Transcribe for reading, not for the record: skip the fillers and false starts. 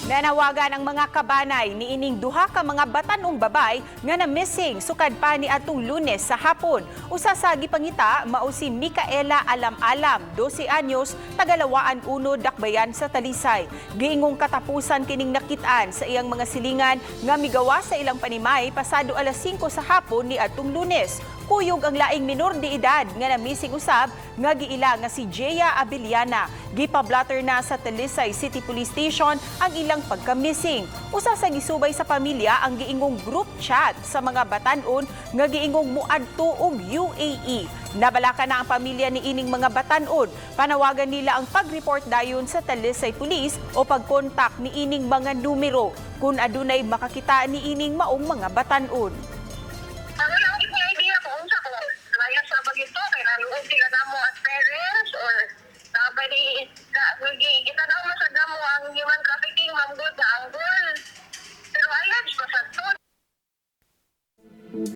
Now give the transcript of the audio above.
Nanawagan ang mga kabanay niining duha ka mga batanong babay nga na missing sukad pa ni atong Lunes sa hapon. Usa sa gipangita mao si Micaela Alam-Alam, 12 anyos, taga Lawaan 1, Dakbayan sa Talisay. Giingong katapusan kining nakit-an sa iyang mga silingan nga migawa sa ilang panimay pasado alas 5 sa hapon ni atong Lunes. Kuyog ang laing minor de edad nga na-missing usab nga giila nga si Jea Abiliana. Gipablatter na sa Talisay City Police Station ang ilang pagka-missing. Usa sa gisubay sa pamilya ang giingong group chat sa mga batanon nga giingong muadto og UAE. Nabalaka na ang pamilya ni ining mga batanon. Panawagan nila ang pag-report dayon sa Talisay Police o pagkontak ni ining mga numero kung adunay makakita ni ining maong mga batanon.